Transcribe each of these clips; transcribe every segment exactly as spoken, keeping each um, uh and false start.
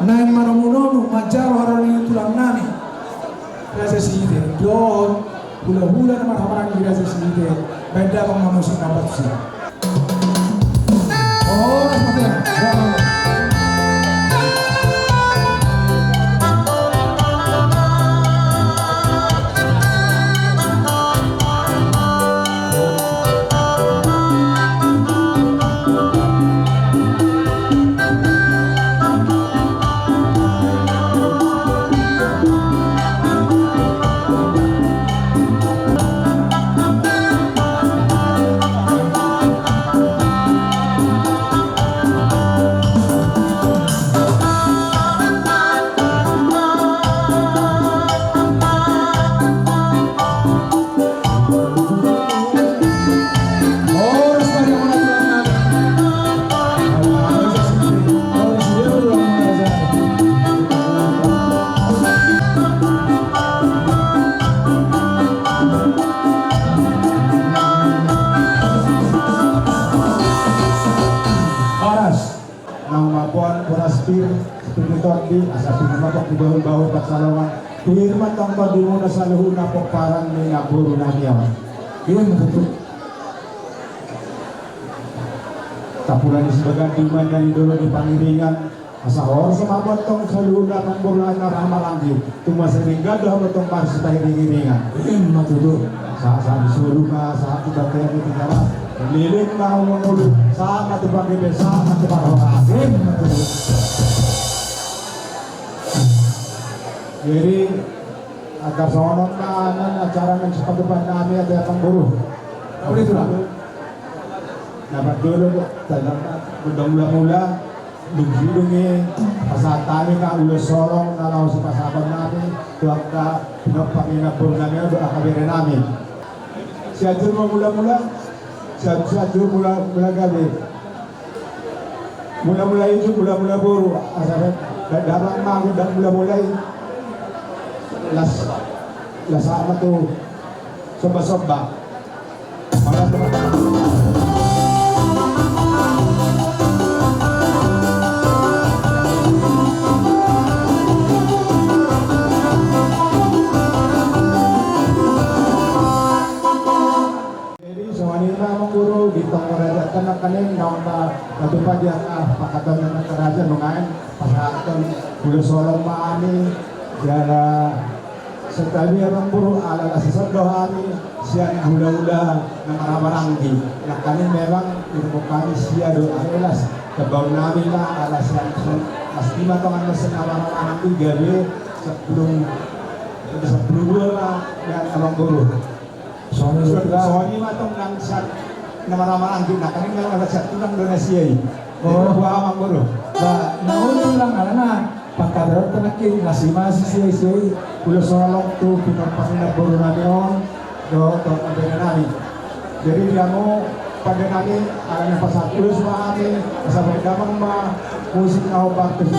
Naeng manomunonu manjalo haroro ni tulang nami Raja Sihite dohot hulahula na marhahamaranggi Raja Sihite, baen damang ma musik na patut i. Horas ma tulang. Horas. Naung mamboan boras pir, pir ni tondi, asa pir ma tong di bahulbahul pansalongan, pir ma tong tondimuna saluhutna pomparan ni namboru nami on. Ima tutu. Tapulani sibagandi umanda ni dolok ni Pangiringan, asa horas ma tong saluhutna namboru nami na marhahamaranggi. Tung masa denggan do hamu tong marsipangiringiringan. Ima tutu. Sahat-sahat ni solu ma, sahat tu bontean ni Tigaras. Leleng ma hamu mangolu, sahat ma tu panggabean, sahat ma tu parhorasan. Ima tutu. Jadi, agar songon on ma, na, acara na sipatupaon nami ate amangboru. Uli tulang. Na parjolo, tanda, gondang mula-mula. Dung sidung i pasahat hami ma ulos holong na laho sipasahaton nami tu angka pinompar ni namboru nami on dohot angka bere nami. Sianjur ma mula-mula, sian-, sianjur mula, mula gabe. Mula-mula ijuk, mula-mula boru, asa da-, da-, damang ma gondang mula-mula i. Las, las aha ma tu somba-somba. Jadi, songon i ma amangboru, di tongtong raja tongtong nangkaning, naung ta-, tatupa di angka pangkataion ni angka raja, nuaeng pasahathon ulos holong ma hami, jala Santabi amangboru, ala las i songon do hami sian hulahula na marhahamaranggi. Nangkaning memang didok hami sia do, ala las, tabaen nami ma ala sian, sian, pasti ma tong ala sian na marhahamaranggi gabe sampulu, sampulu dua ma, ya, amangboru. Songon i ma tong nang sian na marhahamaranggi, nangkaning memang ala sian tulang do na sia i. Oh. Jadi, boha amangboru? Ba, na uli tulang, alana pangkataion nangkin, las i ma sisia-sia i, ulos holong tu pinompar ni namboru nami on, dohot tu angka bere nami. Jadi di hamu pande nami, alana pasahat ulos ma hami, asa baen damang ma musik na hombar tu si.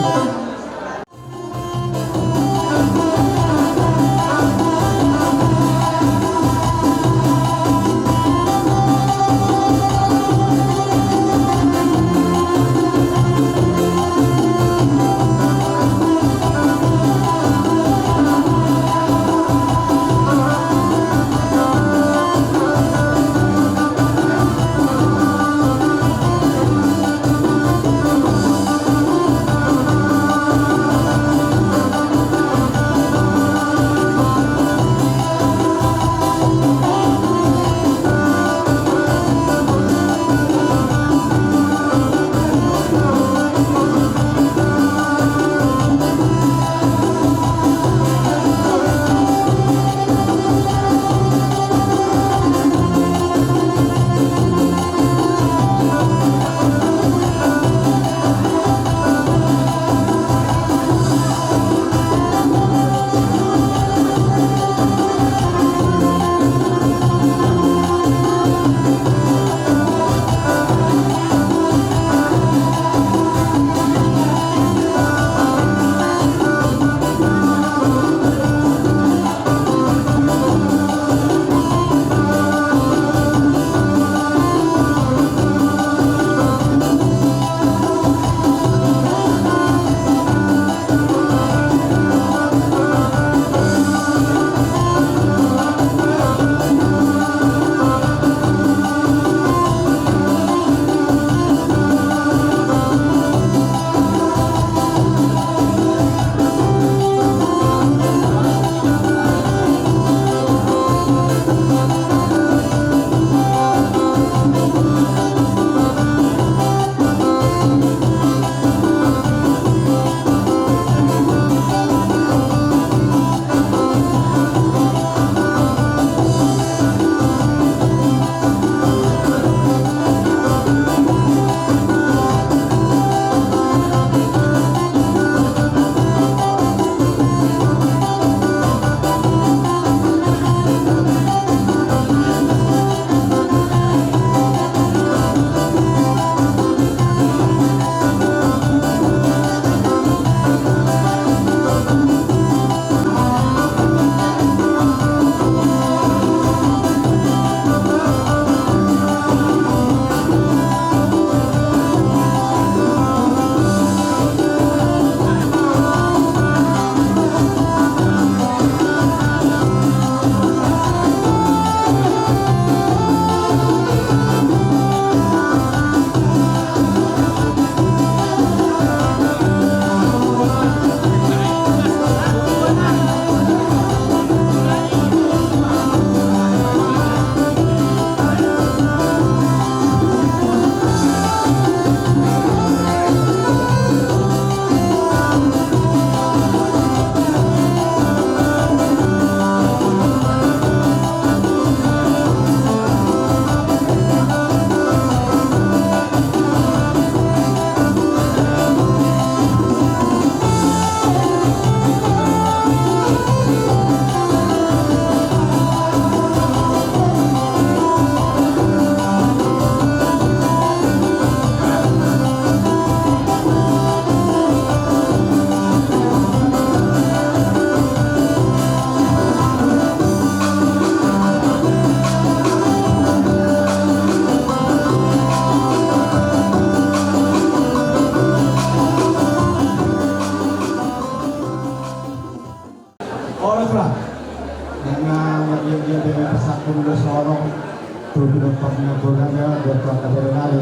Buat tuan kabarengari.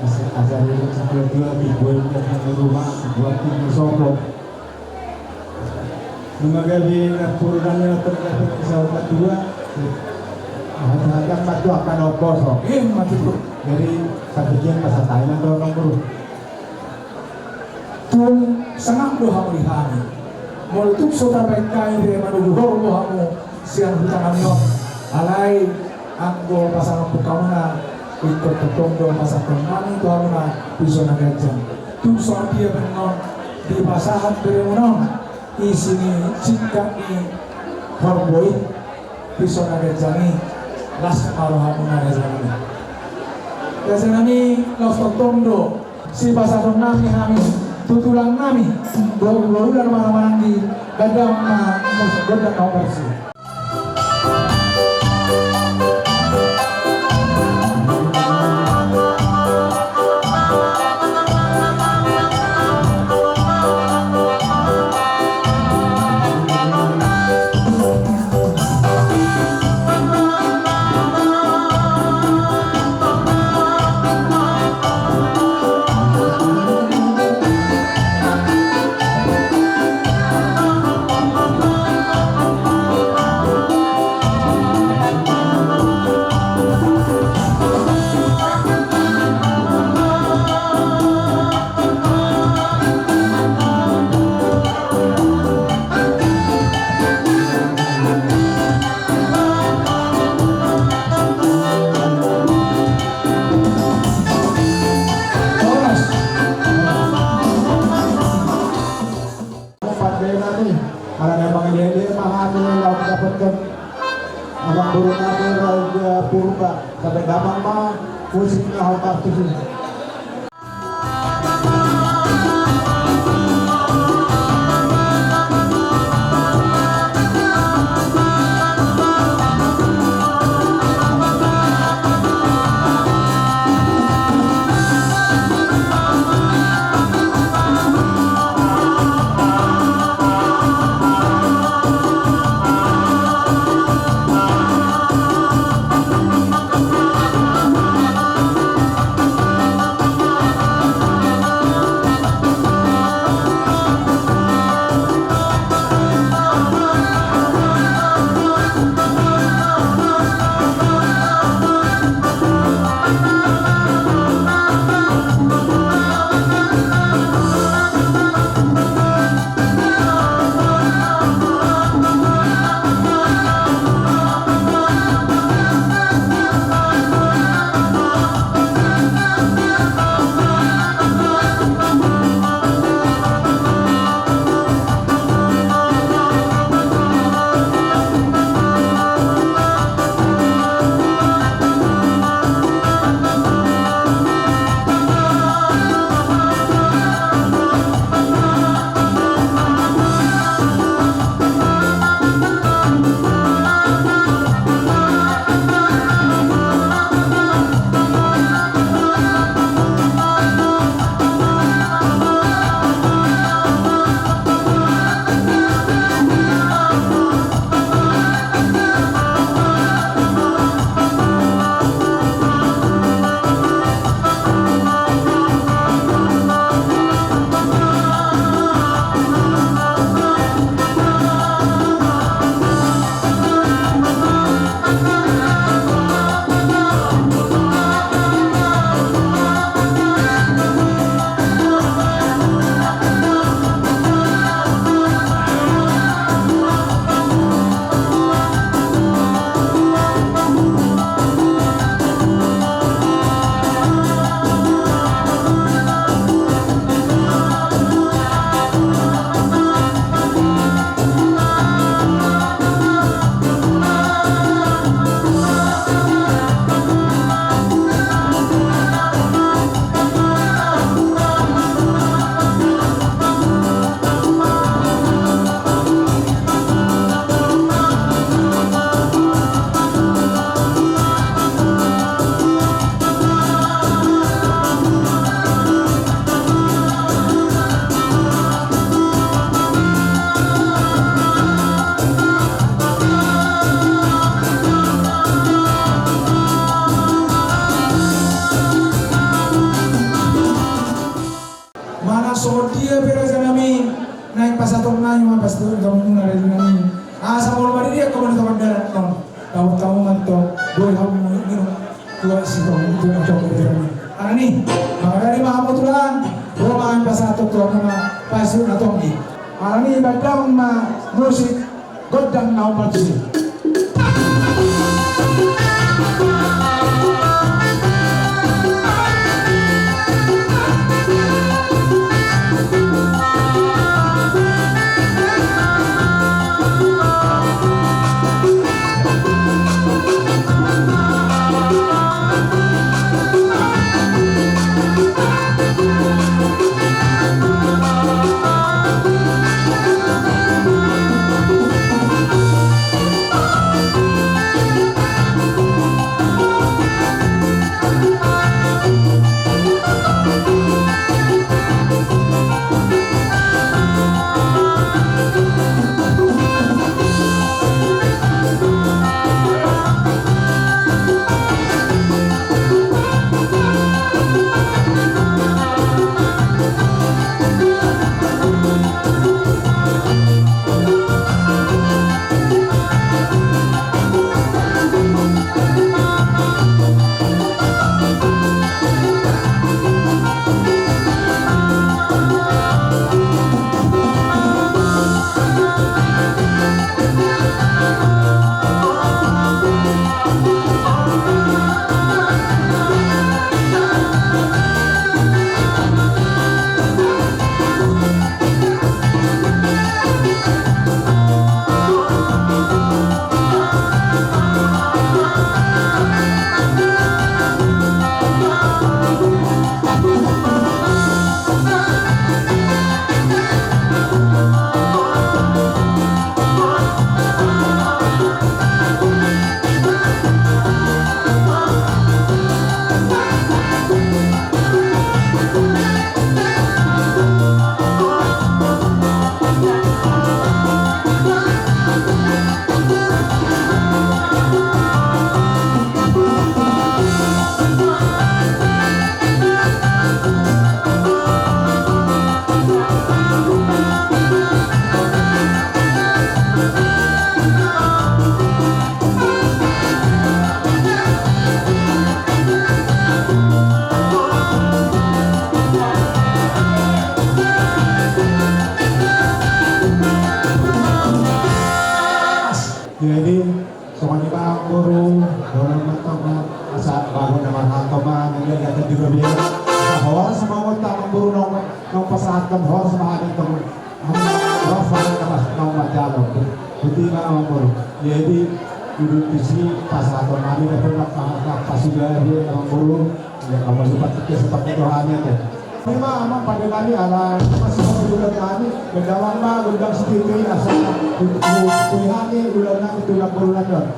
Asa, asa di rumah sakit dua, di buat yang di rumah, buat di sopo. Nunga gabe napuran na terdapat pesawat kedua. Ada yang mati akan opo so. Eh, mati tu. Jadi, satu jam pas tanya tu orang guru. Tung sangap do hamu di hami. Molo tung so tarbaen hami be manogu horbo hamu sian huta nami on. Alai anggo pasangaphon hamuna, ingkon tongtong do pasahaton nami tu hamuna piso na ganjang. Tung songon dia pe annon dipasahat beremuna on isi ni singkat ni horbo i. Piso na ganjang i, las ma rohamuna raja nami. Raja nami, laos tongtong do sipasahaton nami hami tu tulang nami, boru, boru na marhahamaranggi, baen damang ma gondang na hombar i. Pandai nami, ala na mangelele ma hami laho mandapothon amang boru nami Raja Purba, sampe damang ma musik na hombar tusi. Manang songon dia pe raja nami, naeng pasahaton nami ma pasahaton hamu na raja nami. Asa molo maridi angka mani tongan dalan on. Tau tau mantong, boi hamu minum. Tua si tong, tua tong, tua tong. Alani, mangkali ma hamu tulang, ro ma pasahaton tu hamu na, pasahaton na tonggi. Alani, bahen damang ma musik. Gondang na umpal tusi. Jadi, songon i ma amangboru, molo mantong ma, asa bagot na marhalto ma, na dia di atas di robean. Asa horas ma amangboru naung, naung pasahathon, horas ma hami tong. Horas ma hami tong, naung manjalo. Boti ma amangboru. Jadi, duduk disi pasahathon hami, na pernah pasahathon, pasuda dia amangboru. Ia, kamu sempat kerja, sempat itu hanya tu. Ima amang pande nami ala masih mau bulan nami, bedalan ma gondang sititi asa kuihani bulan nami tulang bulan nami.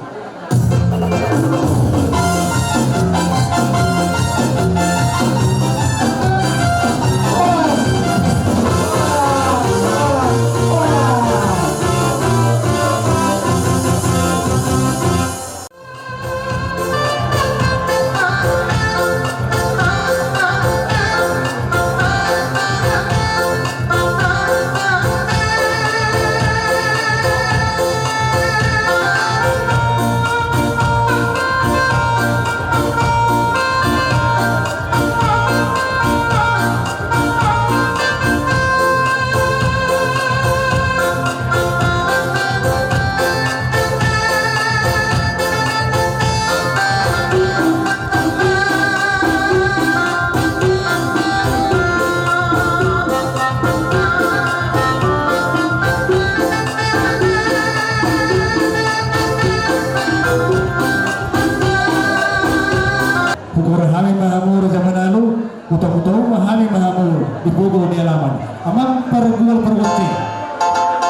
Hugoar hami ma hamu Raja Manalu, hutau-hutau ma hami ma hamu di pogu ni alaman. Amang pargual pargonting,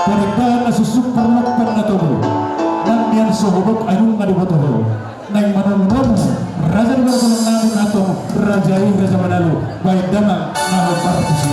parindahan na suksuk parlompan na togu, nang nian so hudok ahu nunga diboto ho. Naeng manomu-nomu raja di pargual nami, antong raja i Raja Manalu, bahen damang na hombar tusi.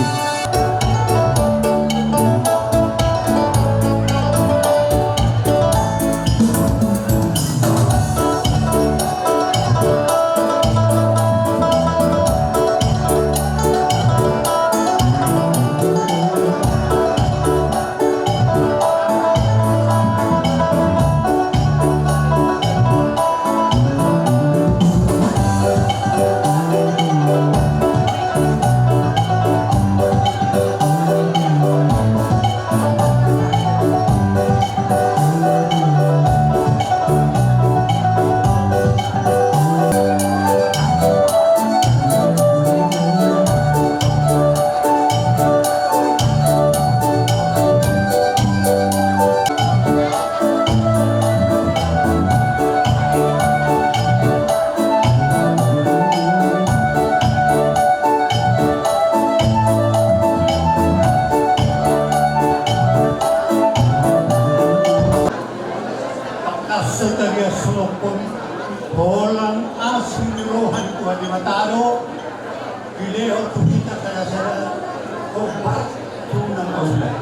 Opat tu na maula.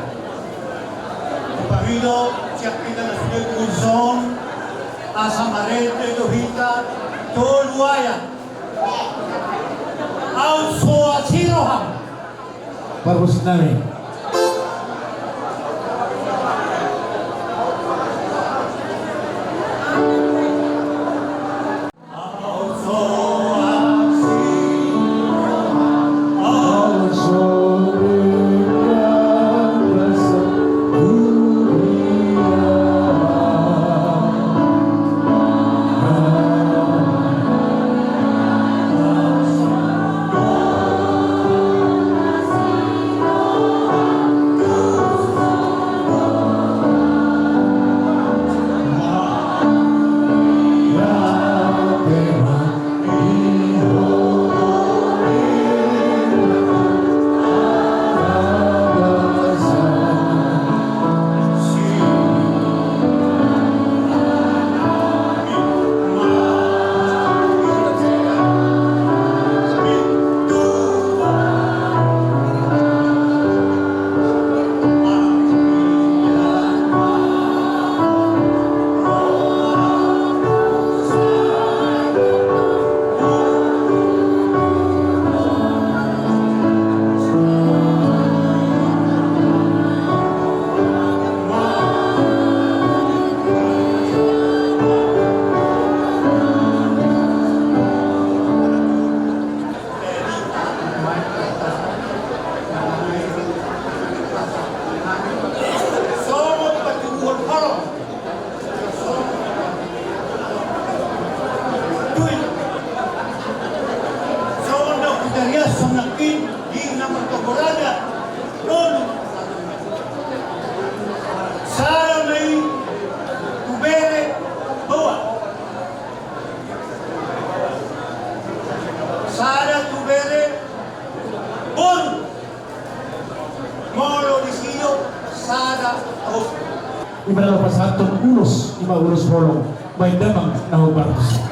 Dipangido sian hita na sude tuson, asa marende do hita tolu ayat. Aut so asi roham. Parhus nami. Sada ma i tu bere boa. Sada tu bere boru. Molo disi do sada ho. Ima na pasahathon ulos, ima ulos holong. Baen damang na hombar tusi.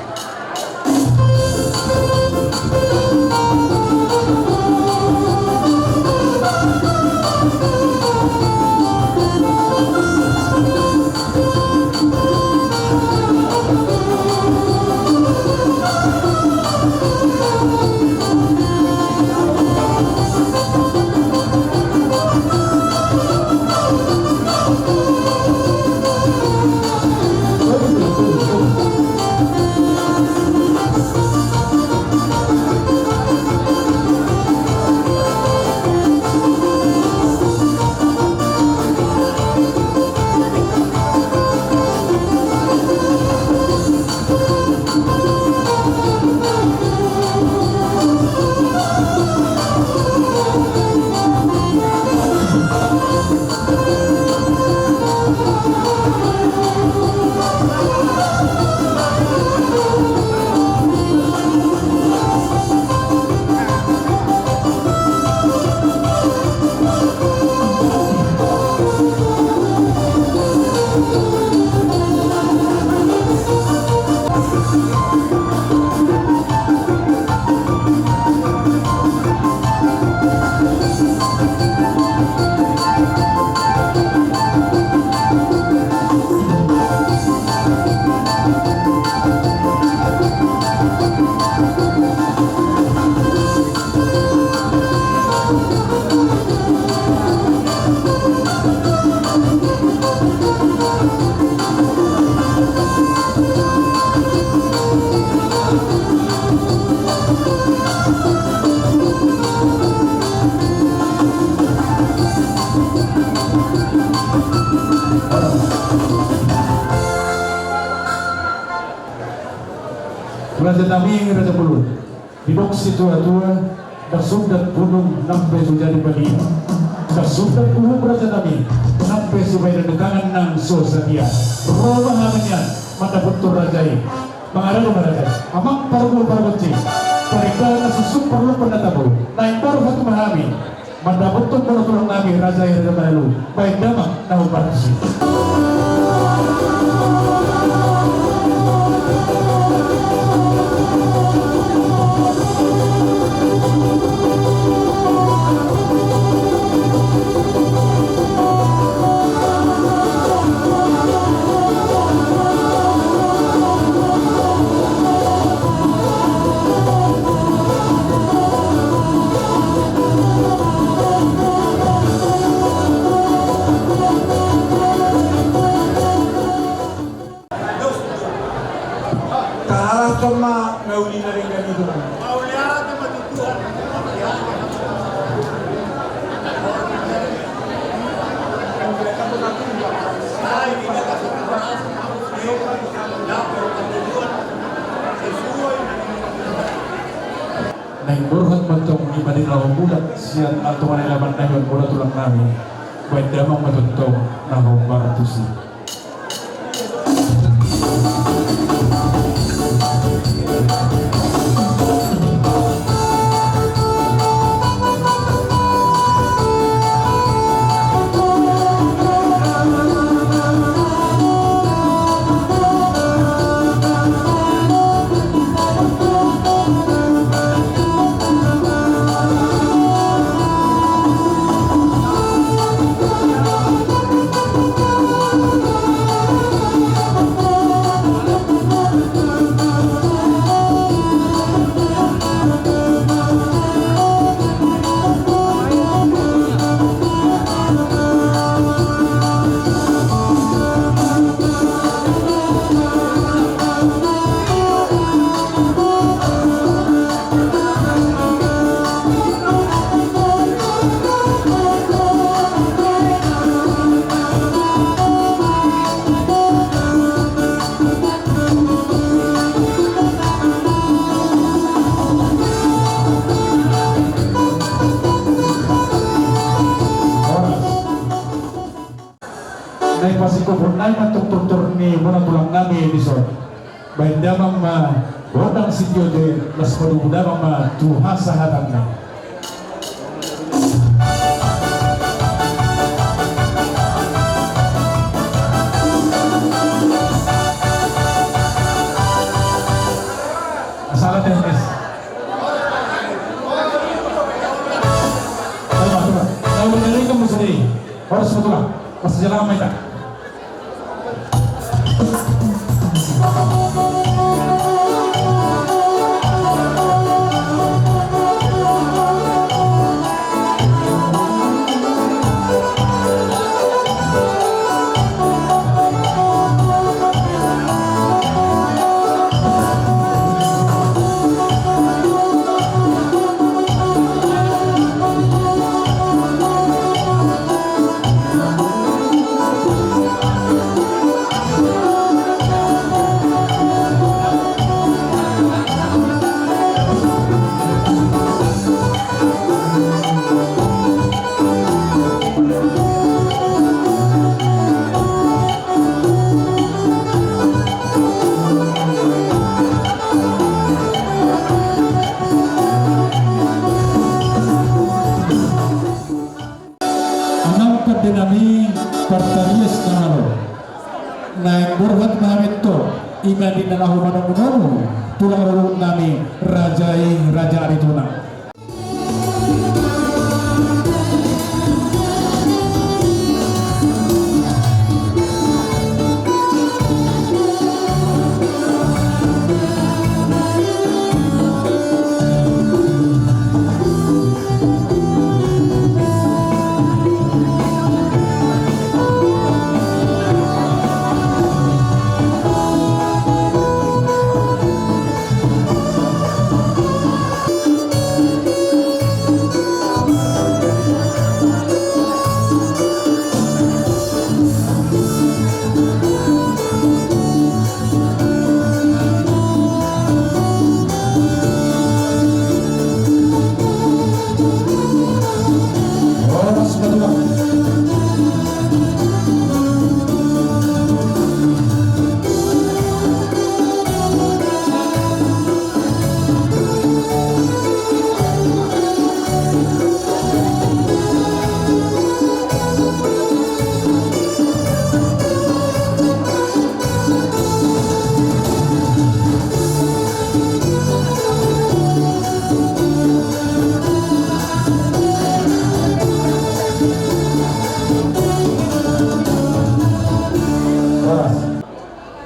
Raja nami, raja bolon. Didok situa-tua, ndang sundat gunung nang pe so jadi padi. Ndang sundat uhum raja nami, nang pe so baenan ni tangan nang so sadia. Ro ma hami nian mandapothon raja i. Mangaradoti ma raja i. Amang parboru pargonsi, parindahan na suksuk parlompan na tabo, naeng baru hatu ma hami. Mandapothon boru tulang nami raja i, raja Manalu, baen damang na hombar tusi. Borhat ma tong i ma di na hombar sian Alto Manailaban na ion muna tulang nami. Baen damang ma tongtong na hombar tusi. Naeng pasingkophon nai ma tong tortor ni bona tulang nami dison. Baen damang ma gondang sitio te, las padubu damang ma tu hasahatanna. Salah teknis. Ayo, Mas, Mas. Ayo, dari kamu sendiri. Harus betul lah. Pas jalan sama kita. Amang pande nami, partarias na malo. Naeng borhat ma hami tong, i ma di na laho manomunomu tulang rorobot nami, raja i raja Aritonang.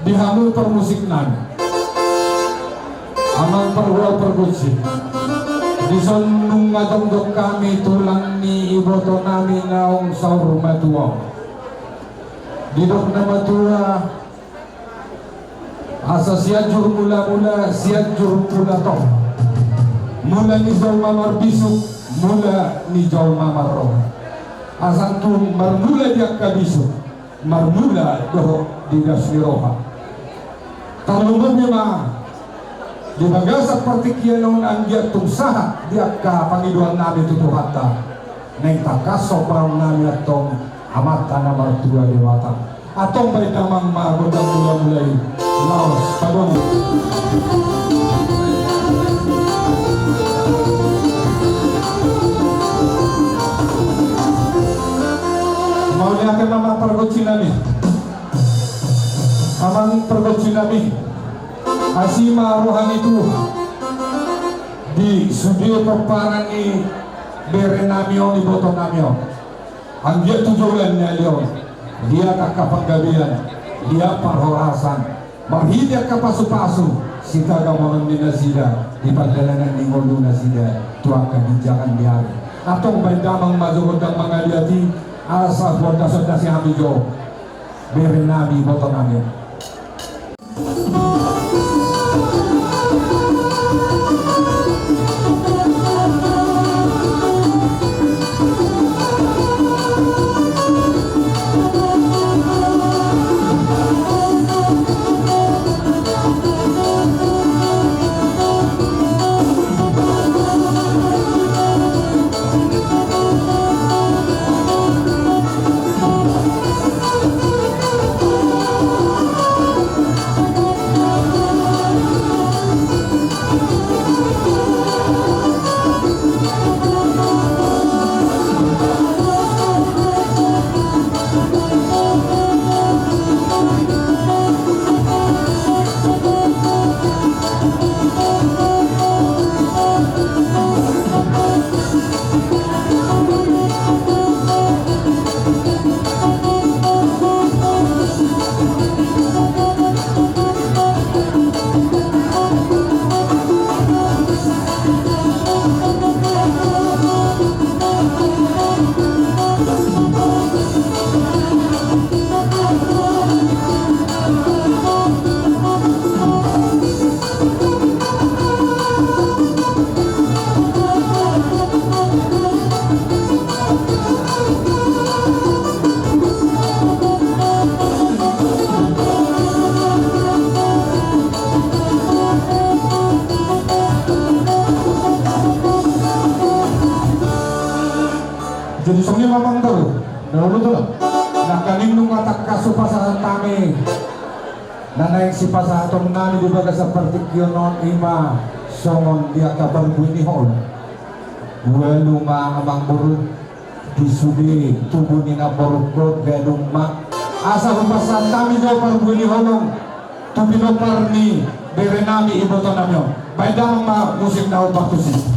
Di hamu parmusik nami, amang parhua pargonsi, dison nunga tongtong hami tulang ni iboto nami naung saur matua. Didok na matua, asa Sianjur Mula-mula, Sianjur Pulatok. Mula ni jolma marbisuk, mula ni jolma marroha. Asa tung marmula di angka bisuk, marmula dohot di das ni roha. Tarlumobi ma Di bagasan partingkian on anggiat tung sahat di angka pangidoan nami tu Tuhanta, naeng tangkas hombar nami antong Amanta na martua Debata. Antong baen damang ma gondang mula-mula i. Laos, pabon. Mauliate ma amang pargonsi nami. Amang pargonsi nami. Asi ma roha ni Tuhan di sude pomparan ni bere nami on, iboto nami on. Anggiat tu joloan ni ari on, liat angka panggabean, liat parhorasan, marhite angka pasu-pasu, sitagamonon ni nasida di pardalanan ni ngolu nasida tu angka ginjangan ni ari. Antong baen damang ma jo gondang mangaliat i, asa huondas-ondas i hami jo bere nami, iboto nami. Jadi songon i ma amang boru. Na olo tu na. Nangkaning nunga tangkas hupasahat hami na naeng sipasahaton nami di bagasan partingkian on, i ma songon di angka parbue ni holong. Ualu ma amang boru, di sude tubu ni namborungkon, gabe dung ma asa hupasahat hami jo parbue ni holong tu pinompar ni bere nami, iboto nami on. Baen damang ma musik na hombar tusi.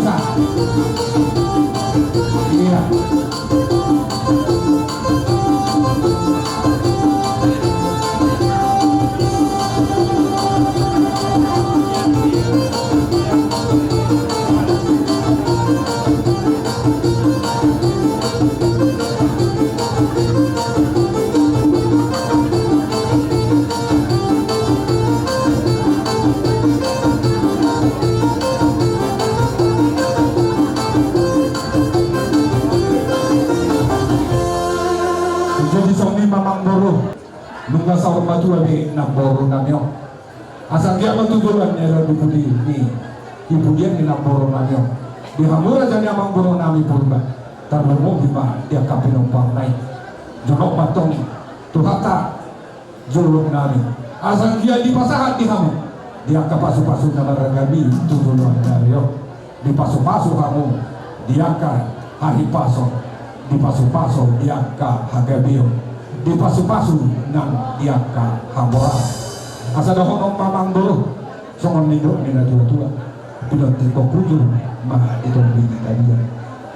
Iya. Jadi songon i ma amangboru, nunga saur matua be namboru nami on. Asa anggiat ma tu joloan ni ari on di pudi ni, di pudian ni namboru nami on, di hamu raja ni amangboru nami Purba, tarlumobi ma di angka pinompar na i. Jonok ma antong tu hata jolo nami, asa anggiat dipasahat di hamu di angka pasupasu na marragam i tu joloan ni ari on. Dipasupasu hamu di angka hahipason, dipasupasu di angka hagabeon, dipasupasu nang di angka hamoraon. Asa dohonon ma amangboru, songon nidok ni natuatua: Pinantikhon hujur ma di tondi ni tapian.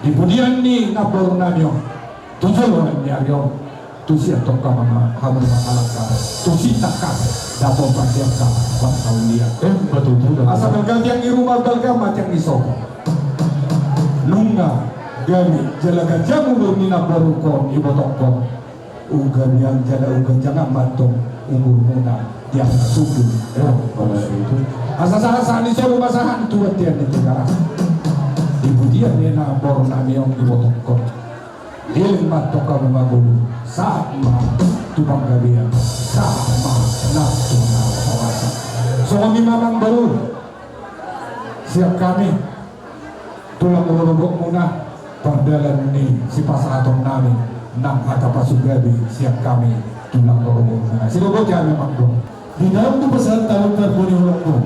Di pudian ni namboru nami on, tu joloan ni ari on, tusi antong hamu ma mangalangka, tusi tangkas dapotan di angka marsaullian. Emma tutu. Asa balga tiang ni ruma, balga ma tiang ni sopo. Nunga gabe jala ganjang umur ni namborungkon, ibotongkon. Gabe jala ganjang ma antong umurmuna di angka sudu. Emma tutu. Asa sahat-sahat ni solu ma sahat tu bontean ni Tigaras. Di pudian ni namboru nami on, ibotongkon. Leleng ma antong hamu mangolu, sahat ma tu panggabean, sahat ma nang tu parhorasan. Songon i ma amangboru, sian hami tulang rorobotmuna, pardalan ni sipasahaton nami nang hata pasugabe sian hami tulang rorobotmuna. Sidok boti hami amangboru. Di naung hupasahat hamu parbue ni holongmu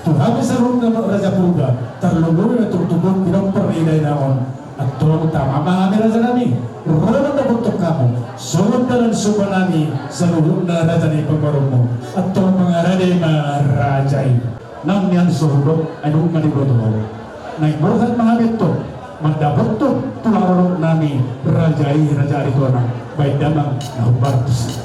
tu hami saluhutna Raja Purba, tarlumobi ma antong tu pinompar ni dainang on. Antong tama ma hami raja nami, ro ma mandapothon hamu songon dalan sopa nami saluhutna raja ni pamoruonmu. Antong mangarade ma raja i. Nang nian so hudok, ai dung ma diboto. Naeng borhat ma hami antong mandapothon tulang rorobot nami, raja i, Raja Aritonang, baen damang na hombar tusi.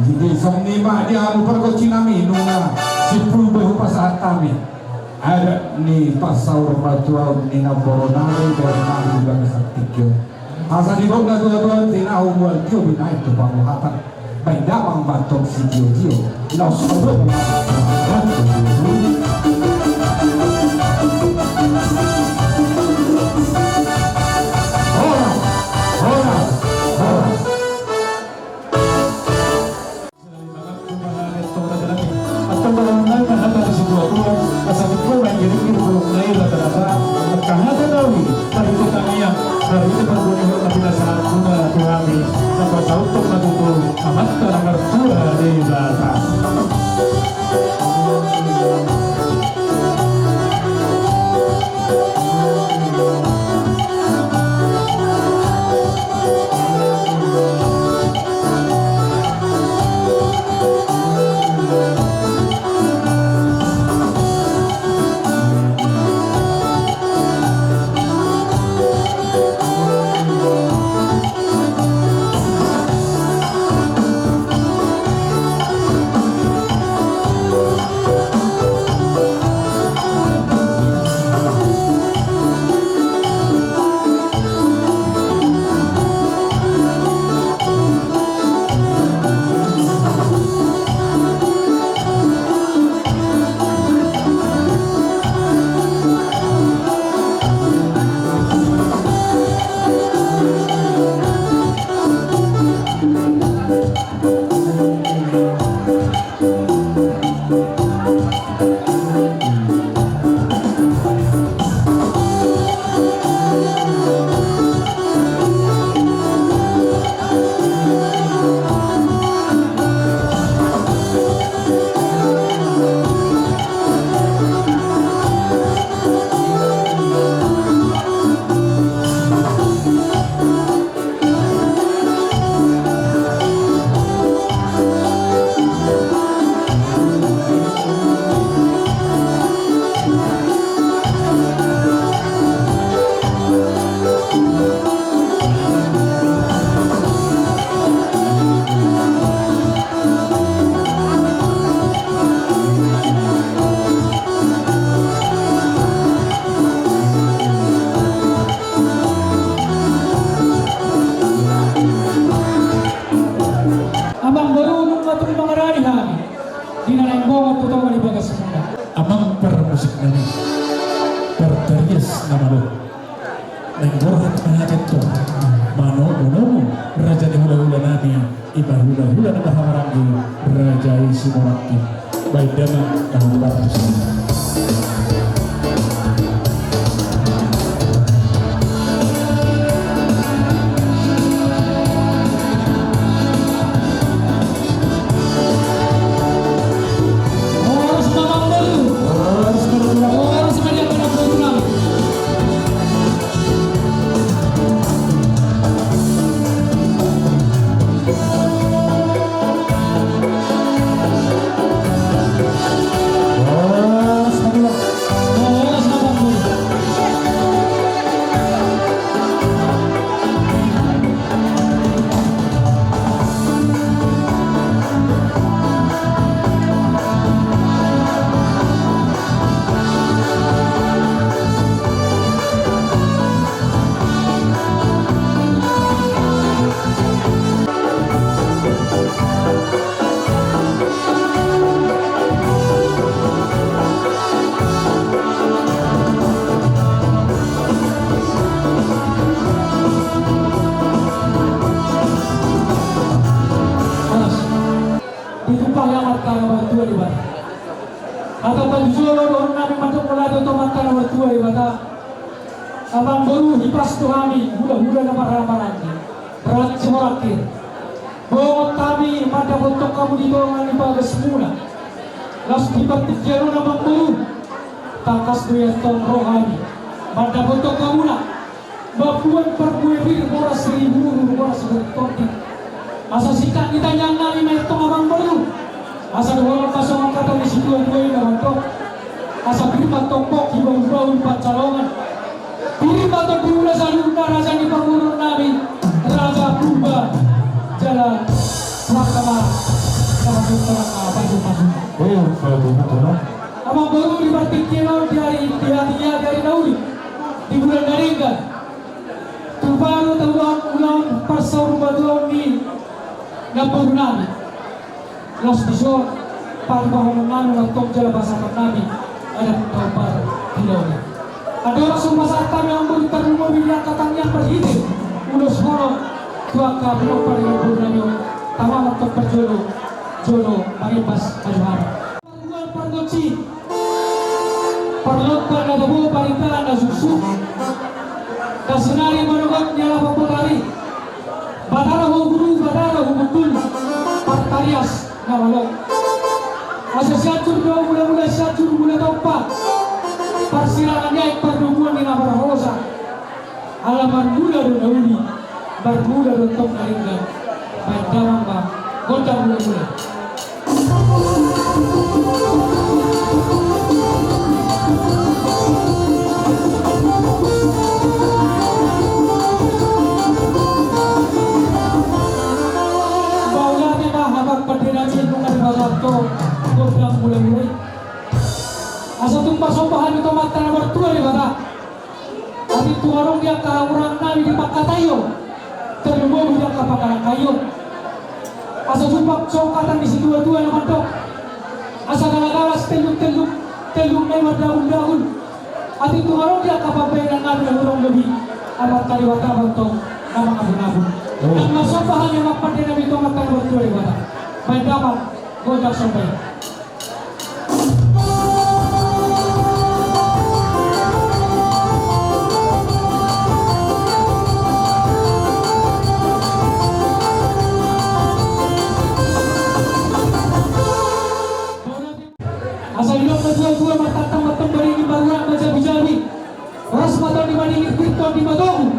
Jadi songon i ma di hamu pargonsi nami, nunga simpul be hupasahat hami adat ni pansamotan ni namboru nami, boru nami di bagasan tingki on. Asa didok natuatua, tinahu mual tio binahen tu panguhatan. Baen damang ma antong sitiotio. Laos. Horas, horas, horas. Antong baen damang ma hata ni situatua, asa didok ma iring-iring bulung nai rata-rata, angka hata na uli, marhite tangiang, marhite parbue ni hot na pinasahat muna tu hami, na pasauthon ma tutu Amanta na martua Debata. Amang boru, nunga tung mangaradi hami di na naeng bongot tu tonga ni bagasmuna. Amang parmusik nami, partarias na malo, naeng borhat ma hami antong manomunomu raja ni hulahula nami, i ma hulahula na marhahamaranggi, raja i Simanjuntak. Baen damang na hombar tu si. Horas. Ditumpahi Amanta na martua Debata. Hata patujolo dohonon nami mandok mauliate tu Amanta na martua Debata. Amang boru, hipas tu hami hulahula na marhahamaranggi, raja Simanjuntak. Bongot hami mandapothon hamu di tonga ni bagasmuna. Laos di partingkian on, amang boru, tangkas do i antong ro hami mandapothon hamuna mamboan parbue pir, boras saribu uhur, boras siborngin tondi. Asa singkat ni tangiang nami ma i antong, amang boru. Asa dohonon ma songon hata ni situatua i na mandok: Asa pir ma antong pongki, bahulbahul pansalongan. Pir ma antong di ulaon saluhutna, raja ni pamoruon nami, Raja Purba jala Purba Kamar. Amangboru, di partingkian on, di ari, di ari, di ari na uli, di bulan na denggan, tupa do taulahon ulaon parsaurmatuaon ni namboru nami. Laos dison, parbahonon nami ma tong jala pasahaton nami adat na parpiloli. Andorang so pasahat hami, amangboru, tarlumobi di angka tangiang marhite ulos hono tu angka pinompar ni namboru nami on, tama ma tong parjolo jolo mangembas ma tu hami. Pargonsi, parlompan na tabo, parindahan na suksuk, na sonari manogot ni ala pambotari. Batara ho guru, batara ho bundul, partarias na malo. Asa sianjur do mulamula, sianjur mula tompa, parsirangan ni aek, pardomuan ni na marhosa. Ala marmula do na uli, marmula do tong na denggan. Baen damang ma gondang mulamula. Mauliate ma, amang pande nami, nunga dipasahat ho gondang mulamula i. Asa tung pasomba hami tu Amanta na martua Debata. Atik tung adong di angka hangoluan nami di pangkataion, tarlumobi di angka pangalangkaion, asa jumpang songkatan ni situatua na mandok, asa galagalas telluk telluk, telluk na i mardahul dahul. Atik tung adong di angka pambahenan nami na hurang lobi, Amanta Debata ma tong na mangabunabun. Nang marsomba hami, amang pande nami, tu Amanta na martua Debata. Baen damang gondang somba i. Asa didok natuatua, martantang ma tong baringin, marurat ma jabijabi. Horas ma tondi madingir, pir tondi matogu.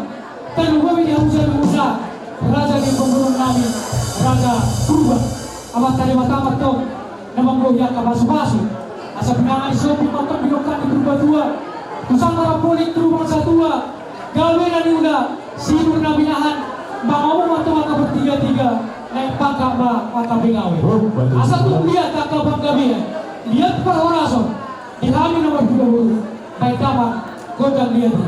Tarlumobi di hamu jabu muna, raja ni pamoruon nami, Raja Purba. Amanta Debata ma tong na manggohi angka pasupasu. Asa pinangan ni sombu ma tong didok ni Purbatua, tu sanga rampoling tu lubang satua, gabe na niula, sinur na binahan, mangamu ma tong angka partigatiga, naeng pangkat ma angka begawe. Asa tung liat angka panggabean, liat parhorason di hami na marhula boru. Baen damang gondang liat i.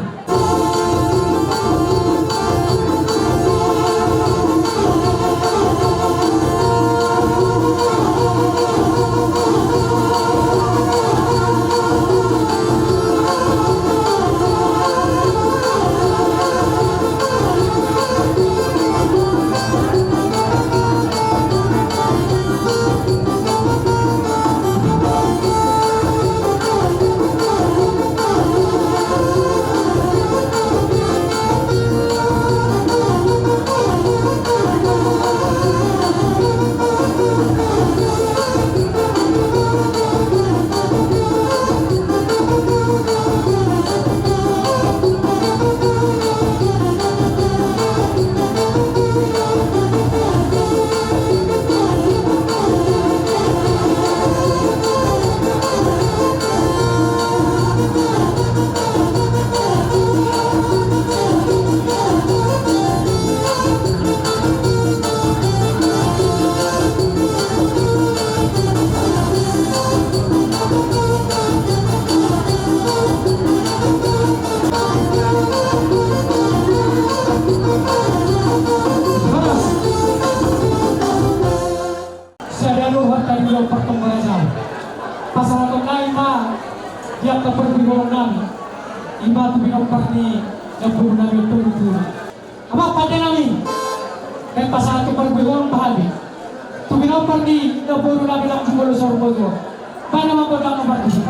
Sada do hata di ulaon partonggo raja. Pasahaton nami ma di angka parbuehon nami, i ma tu pinompar ni namboru nami on, Togu Puri. Amang pande nami, naeng pasahat tu parbuehon on ma hami tu pinompar ni namboru nami, Langsung Olo Saur Boto. Baen damang gondang ma partusi.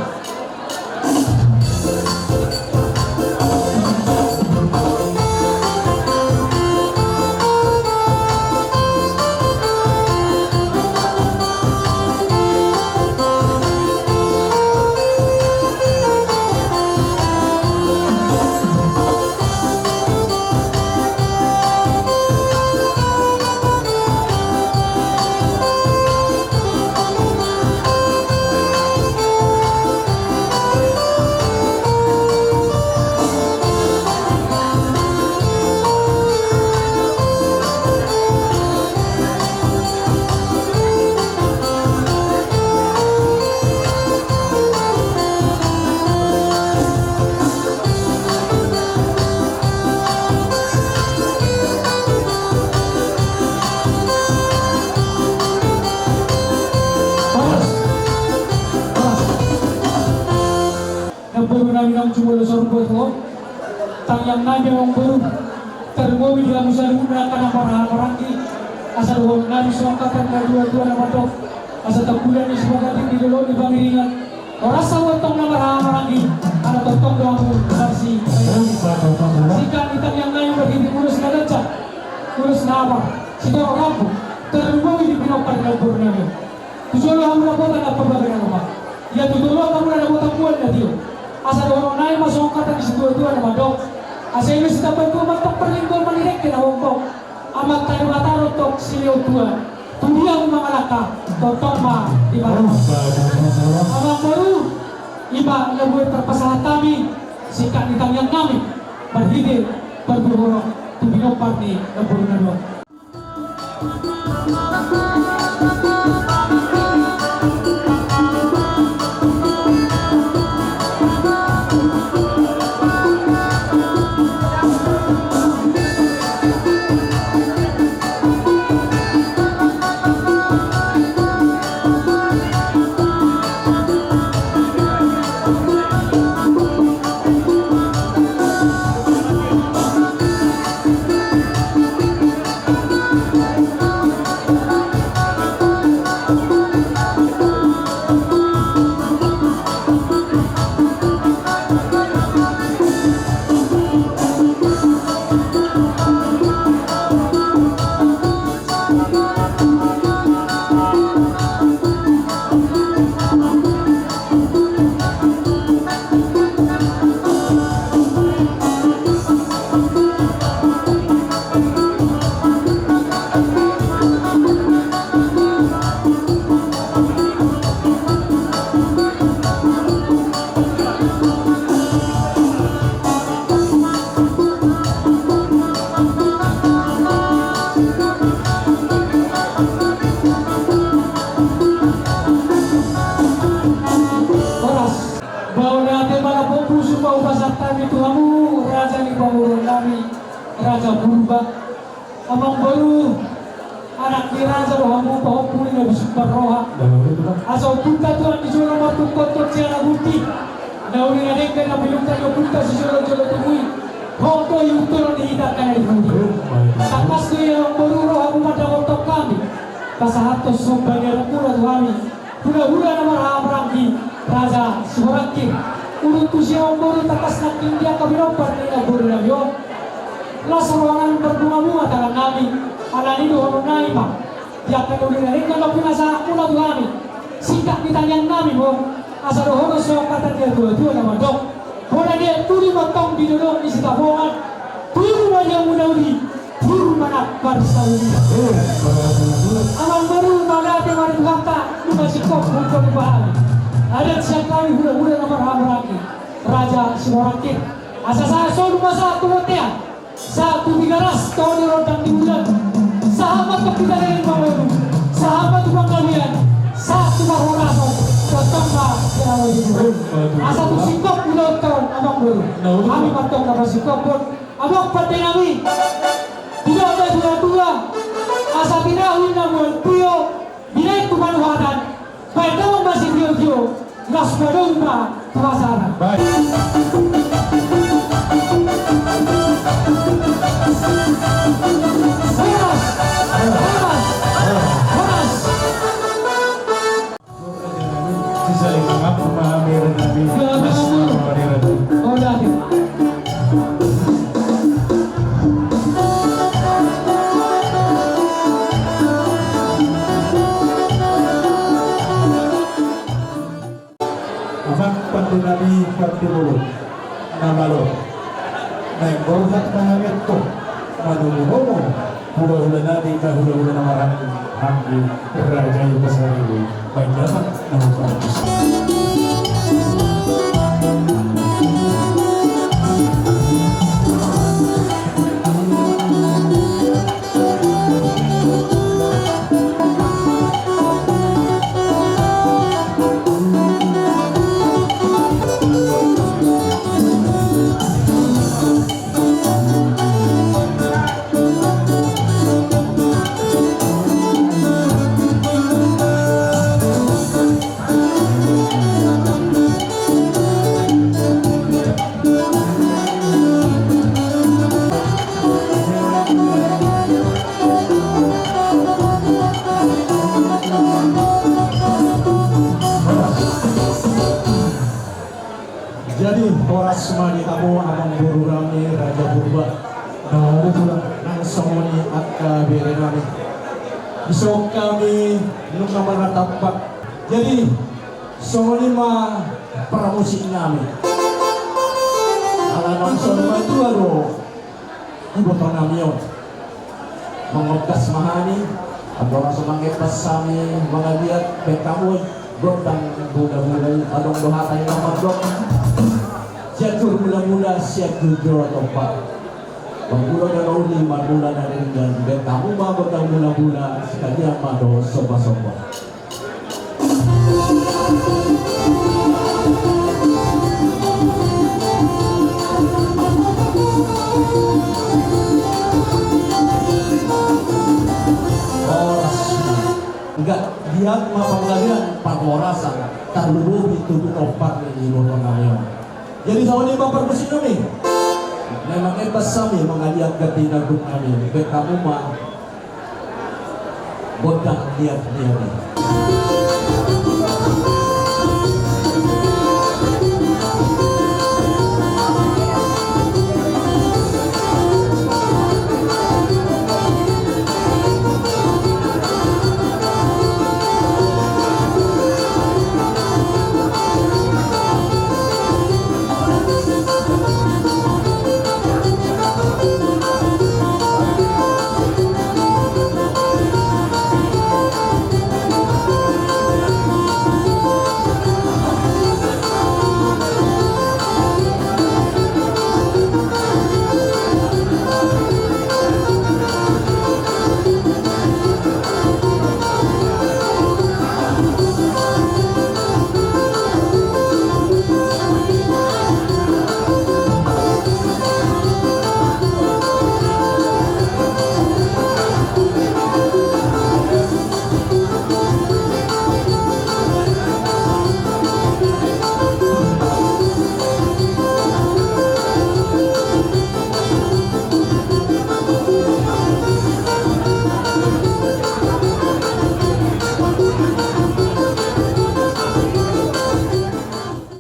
Jumolo saur matua, tangiang nami amangboru, tarlumobi di hamu saluhutna angka na marhahamaranggi, asa dohonon nami songon hata ni natuatua na mandok, asa tambulan ni sipaganti di dolok ni pangiringan, horas hamu tongtong na marhahamaranggi, ala tongtong do hamu marsipainganan. Singkat ni tangiang nami marhite ulos na ganjang, ulos na apar, sitorop rambu, tarlumobi di pinompar ni namboru nami on. Tu jolo hamu dapotan na parbaganan omak. Ia tu jolo hamu na dapotan mual na tio. Asa dohonon nami ma songon hata ni situatua na mandok, asa i ma sitambatua ma antong parlinggoman ni dengke na hombong. Amanta Debata do antong silehon tua. Tu dia hamu mangalangka, tongtong ma di parhorasan. Amangboru, i ma na boi tarpasahat hami, singkat ni tangiang nami, marhite parboru tu pinompar ni namboru nami on. Horas. Mauliate ma na pompus ma hupasahat hami tu hamu, raja ni pamoruon nami, Raja Purba. Amangboru, anak ni raja do hamu, pahompu ni na bisuk marroha. Asa ompunta tuat di jolo martungkothon sian na buti. Na uli na dengke na pinungka ni ompunta sijolojolo tubu i. Ho do iuntol ni hita angka na di pudi. Tangkas do i amangboru ro hamu mandapothon hami. Pasahathon somba ni anak muna tu hami. Hulahula na marhahamaranggi, Raja Siborangkir. Udut tusi amangboru tangkas nangkin di angka pinompar ni namboru nami on. Las roha nami marbunga-bunga tangan nami, alani dohonon nami ma. Di angka na uli na dengke na pinasahat muna tu hami. Singkat ni tangiang nami ma on, asa dohonon songon hata ni natuatua na mandok. Bona dia tuli ma antong di dolok ni Sitapongan, tuli ma dia muna uli, tuli ma na parsaulian. Amangboru, mauliate ma di Tuhanta, nunga singkop hupasahat hami. Adat sian hami hulahula na marhahamaranggi, Raja Siborangkir. Asa sahat solu ma sahat tu bontean. Sahat tu Tigaras, toho ni rondang di bulan. Sahat ma tu Pita Dengin Pangolu. Sahat ma tu Panggabean. Sahat tu parhorasan. Tongtong ma di na marhite. Asa tu singkop ulaonta on, amangboru. Hami ma antong na pasingkophon. Amang pande nami. Didok natuatua. Asa tinahu i na mual tio. Binahen tu panuhatan, baen damang ma sitiotio, laos padomu ma tu hasahatan. Baik. Horas, horas, horas. Sisa lima ngapa ma meren nami. Ya, mas. Oh, ya, ya. Amang pande nami, pande bolon na malo. Naeng borhat ma hami antong manomunomu hulahula nami, hulahula na maranggi, raja i pasaribu. Baik, datang. Horas ma di hamu amangboru nami Raja Purba. Nang songon i angka bere nami. Dison hami nunga marnatampak. Jadi songon i ma parmusik nami. Ala nang songon i ma tutu do iboto nami on. Mangobas ma hami, andorang so mangebas hami mangaliat, baen hamu gondang bulabula i. Adong do hata i na mandok: Sianjur mula-mula, Sianjur jolo tompa. Mangula na uli, marmula na denggan. Baen hamu ma gondang bulabula, sekalian ma dohot somba-somba. Horas. Anggiat liat ma panggabean parhorasan, tarlumobi tu pinompar ni iboto nami on. Jadi songon i ma parmusik nami. Memang emas hami mangaliat gandina gung nami, baen hamu ma gondang liat-liat i.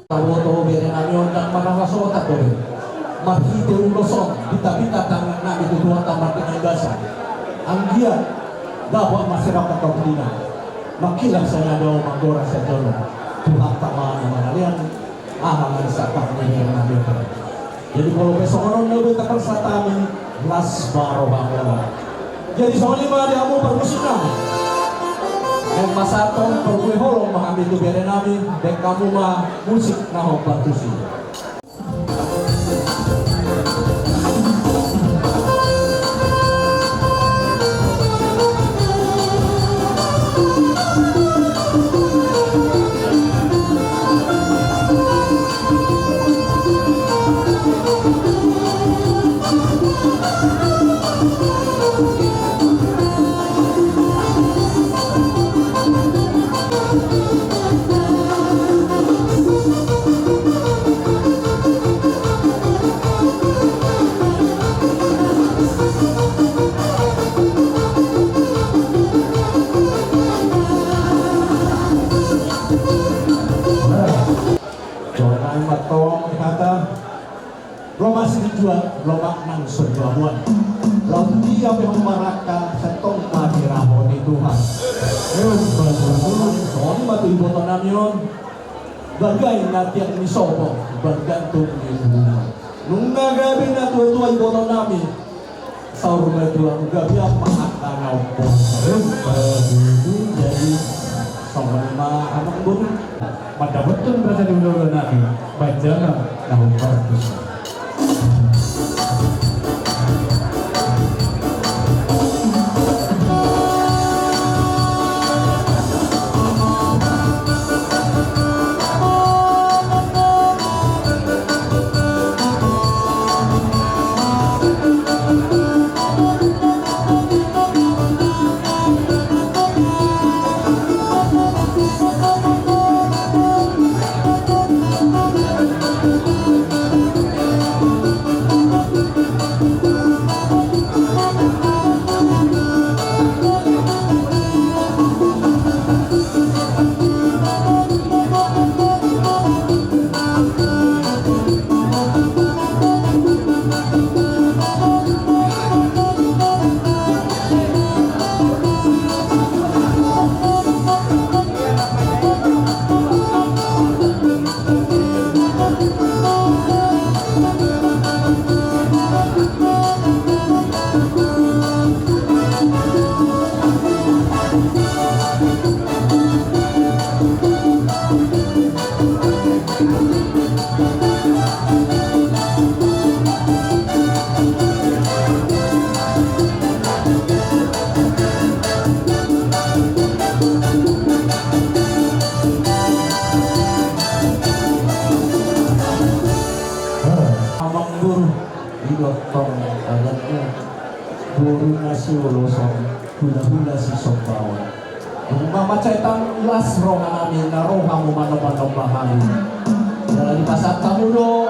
Taboto bere nami on, ndang marhasohotan dope marhite ulos on, bita-bita tangan nami tu Tuhanta mardenggan basa. Anggiat dapot masyarakat kampung i na manghilas sian adaon, manggora sian jolo. Tuhanta ma na mangalean. Aha ma na sangkap ni bere nami on. Jadi molo pe songon on na beta pasahat hami, las ma roha muna. Jadi songon i ma di hamu parmusik nami. Naeng pasahathon parbue holong ma hami tu bere nami, baen hamu ma musik na hombar tusi. Jolo nai mantong hata. Lomak silinjuang, lomak nang songon i hamuan. Laut dia pe ho marangka, sai tong ma diraho ni Tuhan. Emma tutu. Songon i ma tu iboto nami on. Balga i na tiang ni sopo, balga tu ni bunga. Nunga gabe na tua-tua iboto nami. Saur matua, gabe ma angka na ompung. Emma tutu. Jadi songon i ma amangboru. Mandapothon raja ni hulahula nami, baen jala na hombar tusi. Oloson hulahula Sisombaon. Dung mansai las roha nami na ro hamu manomba-nomba hami. Jala dipasahat hamu do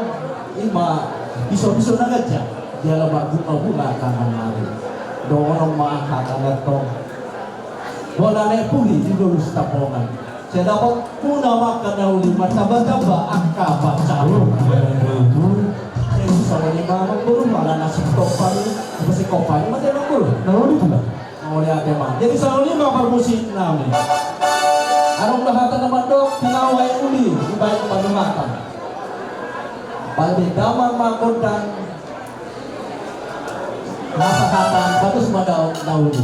ima biso-biso na ganjang jala marbunga-bunga tangan nami. Dohonon ma hata na tong. Bona ne puli di dolus Tampongan. Sai dapot muna ma angka na uli martamba-tamba angka pansalongan. Jadi songon i ma amangboru, ala na singkopan i, apa singkopan i ma te amangboru? Na uli tu. Mauliate ma. Jadi songon i ma parmusik nami. Adong do hata na mandok, pinawa i uli dibaen panuhatan. Pande damang ma gondang. Pasahaton bagus ma daon daun.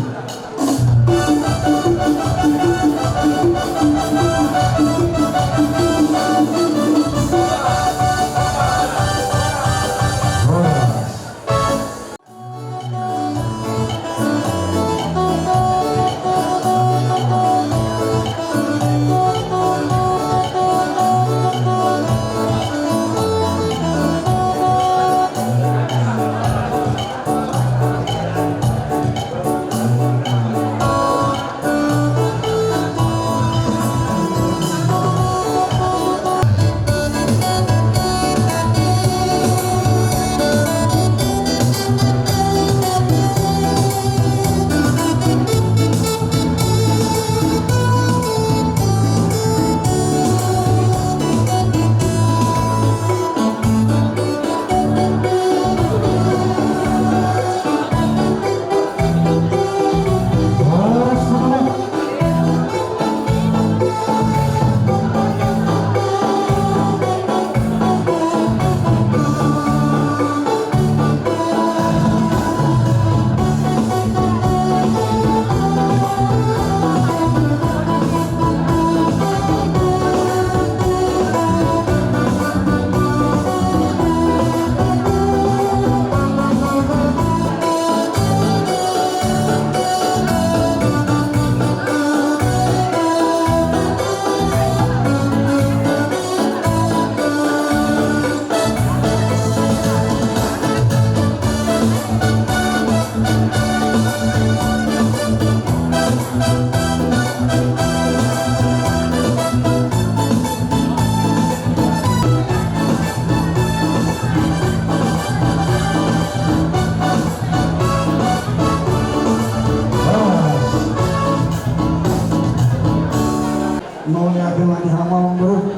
Mauliate ma di hamu amangboru.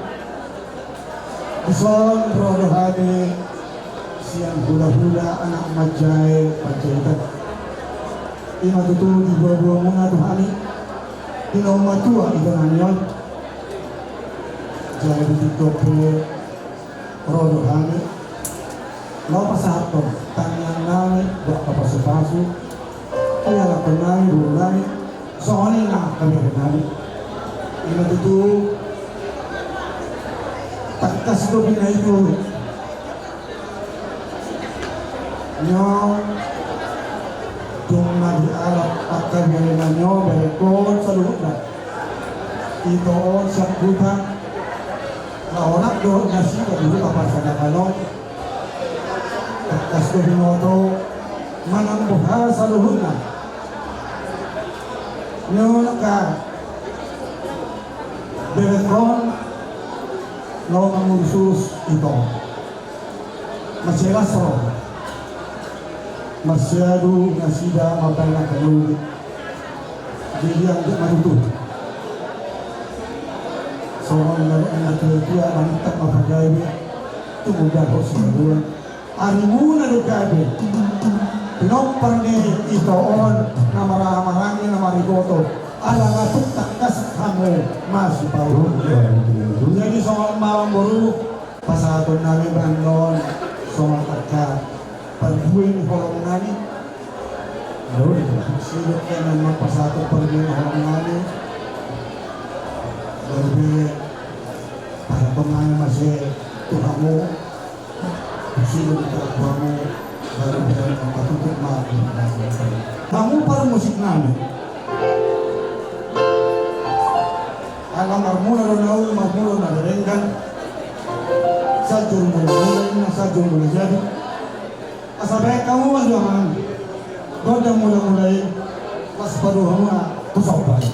Dison ro do hami sian hulahula anak manjae Panjaitan. Ima tutu diboaboa muna tu hami di na ummatua ito nami on. Jadi di tingki on pe ro do hami laho pasahathon tangiang nami dohot pasupasu tu ianakhon nami, boru nami, songon i nang angka bere nami. Ima tutu tangkas do binahen i tu. Nyo dung na dialap angka bere nami on, berengkon saluhutna. Ito on sian huta, laho nang dohot nasida di huta parsadakan on. Tangkas do binoto manang boha saluhutna. Nyo angka berengkon laho mangurus-urus ito. Mansai las ro. Marsiadu nasida mambaen angka na uli. Jadi anggiat ma tutu songon na nidok ni natuatua, manitap ma pagabe, tumundalhon sipaduan. Arimuna do gabe pinompar ni ito on, na marhahamaranggi, na mariboto, ala na tung tangkas hamu masipaulu. Jadi songon i ma amangboru, pasahaton nami bahenon songon angka parbue ni holong nami. Sidok ma pasahaton parbue ni holong nami. Gabe pasahaton nami ma ise tu hamu. Sidok ma tu hamu. Gabe patutup ma. Hamu parmusik nami. Ala marmula do na uli, marmula na denggan. Sanjur mula-mula, sanjur mula jadi. Asa baen hamu ma jo amang. Gondang mula-mula i, las paduahon ma tu somba i.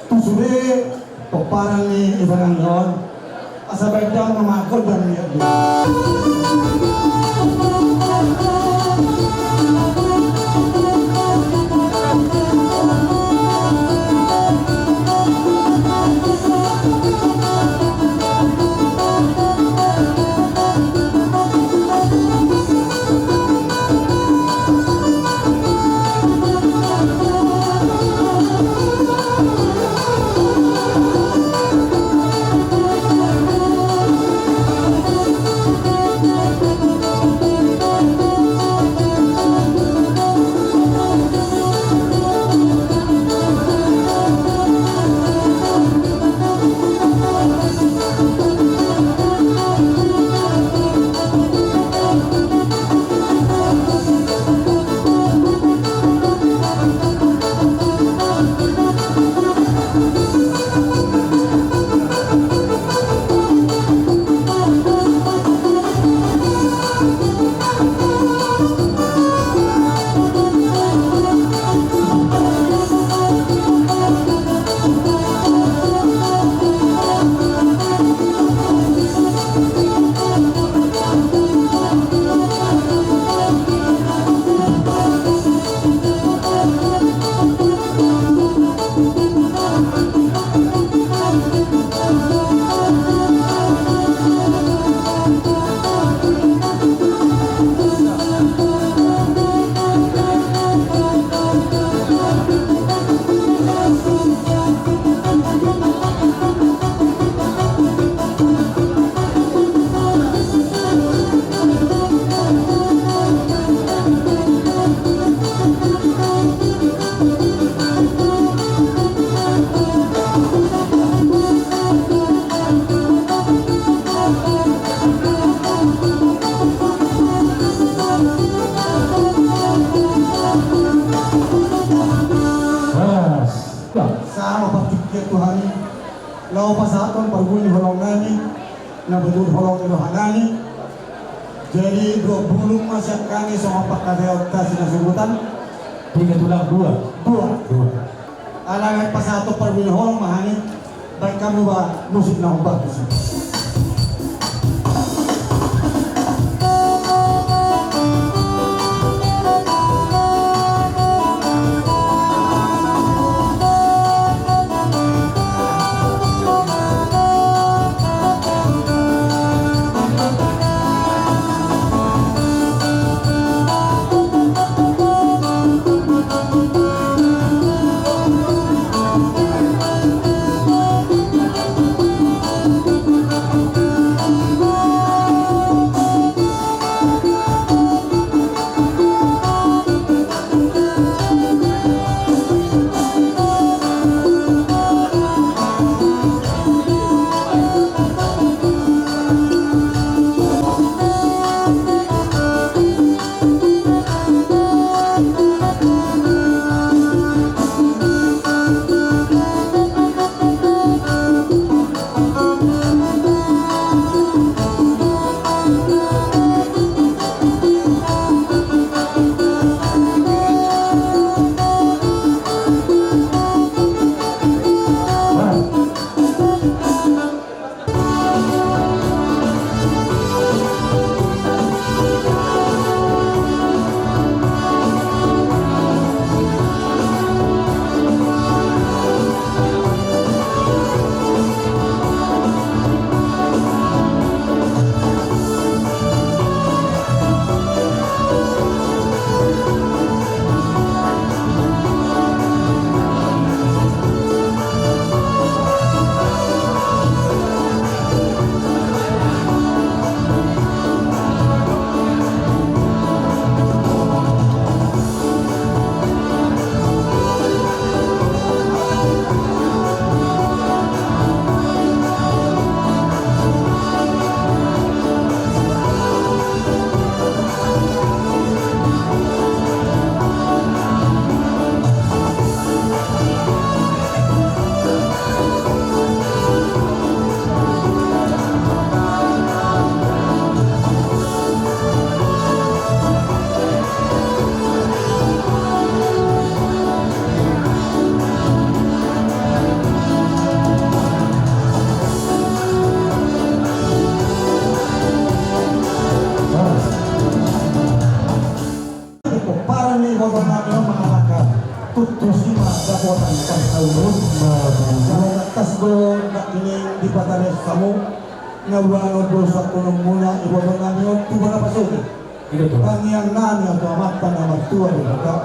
Tu sude pomparan ni ibanan on, asa baen damang ma gondang ni aduan. Horas. Sama partingkian tu hami. Laho pasahathon parbue ni holong nami, na betul holong ni roha nami. Jadi dua pulu ma sian hami songon pangkataion ta si na surutan. Tiga tulang dua. Dua. Dua. Alai pasahathon parbue ni holong ma hami. Baen hamu ma musik na hombar tusi. Patalessamu na buanon dosa tonumuna iboto nami on tu bona pasoge. Tangiang nami tu Amanta na martua di hata.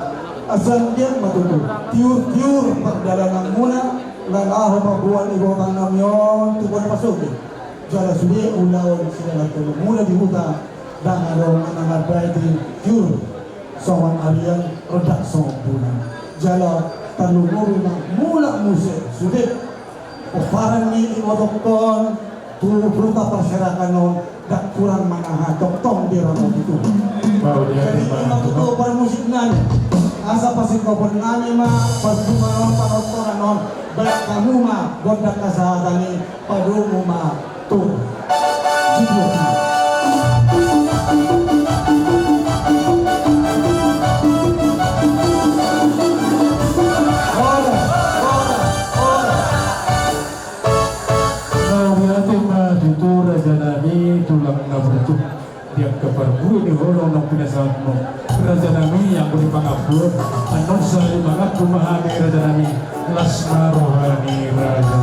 Asa anggiat ma tutu tiur-tiur pardalananmuna na laho mamboan iboto nami on tu bona pasoge. Jala sude ulaon sidalan tonumuna di huta ndang adong na mambahen tiur songon arian ro ndang songon bulan. Jala tarlumobi ma mulak muse sude pomparan ni ibotongkon tu huta parserahan on, ndang kurang manang tongtong diramoti Tuhan. Jadi ima tutu parmusik nami, asa pasingkopon nami ma pandohan on, panontonan on, baen hamu ma gondang hasahatan i. Padomu ma tu. Mauliate ma tutu raja nami tulang na burju. Di angka parbue ni holong na pinasahatmu raja nami, anggo di pangampu annon sahali mangampu ma hami raja nami. Las ma roha ni raja.